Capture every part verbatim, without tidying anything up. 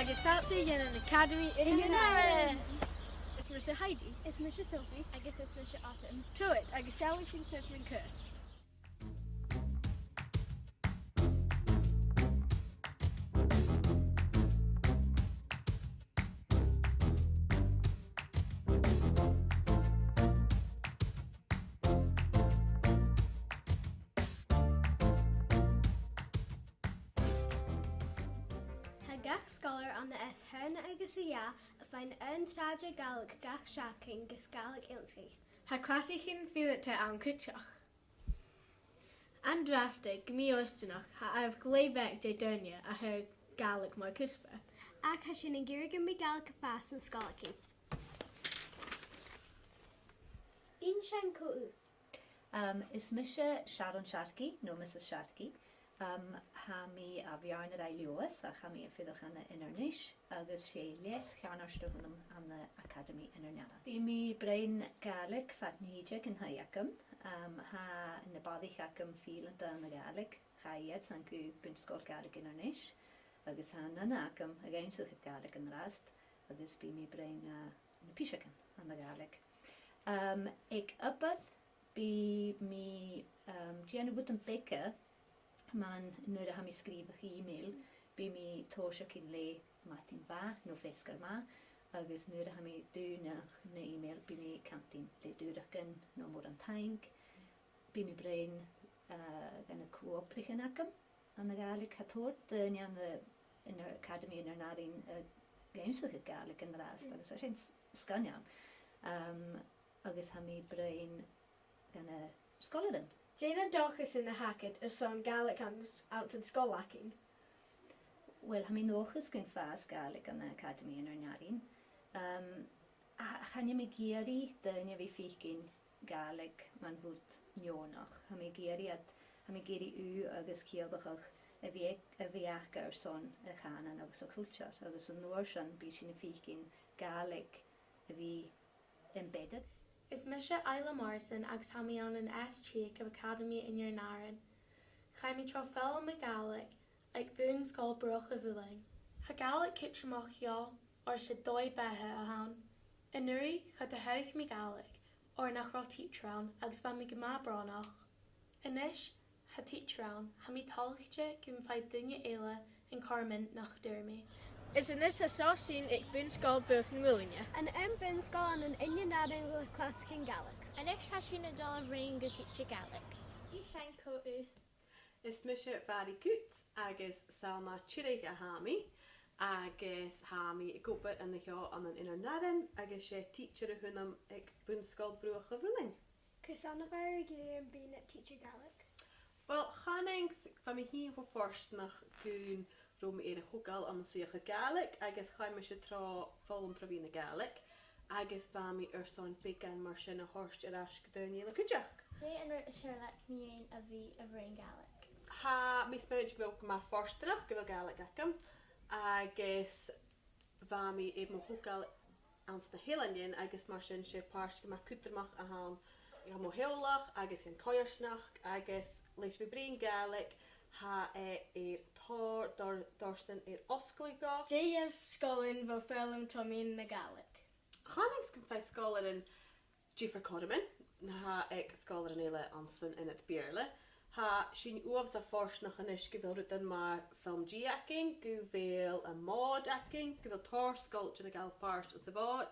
Agus fàilte dhan Acadamaidh Inbhir Narann! Is mise Heidi. Is mise Sophie. Agus is mise Autumn. Trobhad, agus seallaidh sinn sibh mun cuairt. Tha gach sgoilear ann an S a h-aon agus a dhà a' faighinn aon tràth de Ghàidhlig gach seachdain gus Gàidhlig ionnsachadh. Tha clasaichean fileanta ann cuideachd. An-dràsta, gu mì-fhortanach, tha àireamh glè bheag de dhaoine a tha Gàidhlig mar chuspair. Ach tha sinn ag iarraidh gum bi Gàidhlig a' fàs anns na sgoiltean. Innis dhuinn cò thu. Um, is mise Sharon Sharkey, no Mrs Sharkey. Um, tha mi à Beàrnaraigh Leòdhais, ach tha mi a' fuireach ann an Inbhir Nis, agus 's e leas-cheannard a th' annam ann an Acadamaidh Inbhir Narann. Bidh mi a' bruidhinn Gàidhlig fad na h-oidhche aig an taigh agam. Um, tha na balaich agam fileanta ann an Gàidhlig, chaidh iadsan gu Bun-sgoil Ghàidhlig Inbhir Nis, agus tha an nana agam ag ionnsachadh Gàidhlig an-dràsta, agus bidh mi a' bruidhinn, uh, na piseagan ann an Gàidhlig. Um, aig obair, bidh mi, um, a' dèanamh rudan beaga, mar nuair a tha mi a' sgrìobhadh email, bidh mi a' tòiseachadh le madainn mhath no feasgar math, agus nuair a tha mi a' dùnadh na email, bidh mi a' cantainn le dùrachan no mòran taing. Bidh mi a' bruidhinn, uh, dha na co-obraichean agam ann an Gàidhlig. Tha tòrr dhaoine ann an, ann an Acadamaidh Inbhir Narann, uh, ag ionnsachadh Gàidhlig an-dràsta, agus tha sin s-, sgoinneil. Um, agus tha mi a' bruidhinn dha na sgoilearan. Dè na dòchasan a th' agad airson Gàidhlig anns, anns an sgoil againn? Uill, tha mi an dòchas gum fàs Gàidhlig ann an Acadamaidh Inbhir Narann. Um, a, chan eil mi ag iarraidh daoine a bhith a' faicinn Gàidhlig mar rud neònach. Tha mi ag iarraidh iad, tha mi ag iarraidh ùidh agus ciallachadh a bhith, a bhith aca airson a' chànain agus a' chultair. Agus an uair sin, bidh sinn a' faicinn Gàidhlig a bhith embedded. Is mise Isla Morrison agus tha mi ann an S trì aig Acadamaidh Inbhir Narann. Chaidh mi tro fhoghlam na Gàidhlig aig Bun-sgoil Bruach a' Mhuilinn. Tha Gàidhlig cudromach dhomh oir 's e dòigh-beatha a th' ann. An-uiridh, cha do thagh mi Gàidhlig oir nach robh tidsear ann agus bha mi gu math brònach. A-nis, tha tidsear ann, tha mi toilichte gum faigh daoine eile an cothrom nach d' fhuair mi. Is a-nis tha sinn aig Bun-sgoil Bhruach na Muileann. An aon bhun-sgoil ann an Inbhir Narann le clasaichean Gàidhlig. A-nis tha sinn a' dol a bhruidhinn ri tidsear Gàidhlig. Innis dhuinn cò thu. Is mise Barry Coote agus 's ann à Tiriodh a tha mi, agus tha mi ag obair an seo ann an Inbhir Narann, agus 's e tidsear a th' annam aig Bun-sgoil Bhruach a' Mhuilinn. Carson a bha thu ag iarraidh a bhith nad thidsear Gàidhlig? Uill, chanainn-sa, bha mi fhìn cho fortanach gun robh mi air a thogail ann an suidheachadh Gàidhlig, agus chaidh mise tro fhoghlam tro mheadhan na Gàidhlig, agus bha mi airson beagan mar sin a thoirt air ais gu daoine eile cuideachd. Dè an rud as fheàrr leat mu dheidhinn a bhith a' bruidhinn Gàidhlig? Tha mi a' smaoineachadh gu bheil mi gu math fortanach gu bheil Gàidhlig agam, agus bha mi air mo thogail anns na h-eileanan, agus mar sin 's e pàirt gu math cudromach a th' ann dha mo theaghlach agus dhan choimhearsnachd, agus leis a bhith a' bruidhinn Gàidhlig, tha e air tòrr dor-, dorsan air fhosgladh dhomh. Dè gheibh sgoilearan bho fhoghlam tro mheadhan na Gàidhlig? Chanainn-sa gum faigh sgoilearan diofar chothroman na tha aig sgoilearan eile anns an Aonad Beurla. Tha sinn uabhasach fortanach a-nis gu bheil rudan mar FilmG againn, gu bheil am Mòd againn, gu bheil tòrr sgoiltean a' gabhail pàirt anns a' Mhòd,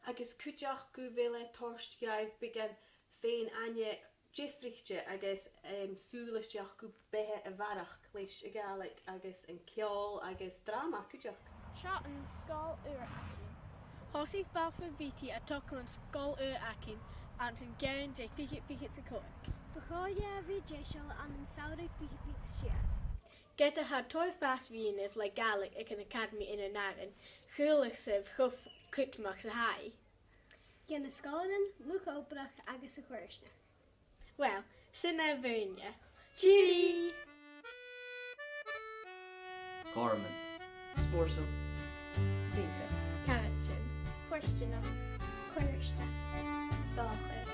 agus cuideachd gu bheil e a' toirt dhaibh beagan fèin-aithne diofraichte agus, em, sùil a-steach gu beatha a bharrachd leis a' Ghàidhlig agus an ceòl agus dràma cuideachd. Seo an sgoil ùr againn. Thòisich Balfour Beatty a' togail an sgoil ùr againn anns an Gearran dè fichead fichead 's a còig. Bu chòir dha a bhith deiseil ann an samhradh fichead fichead 's a sia. Ged a tha tòrr fàs bhuinneach le Gàidhlig aig an Acadamaidh Inbhir Narann, chuala sibh cho cudromach 's a tha i dha na sgoilearan, luchd-obrach agus a' choimhearsnachd. Uill, sin e a-bhos. Tìoraidh! Cothroman. Spòrsail. Dìoghaltas. Caraidean. Fortanach. Coimhearsnachd. Dòchas.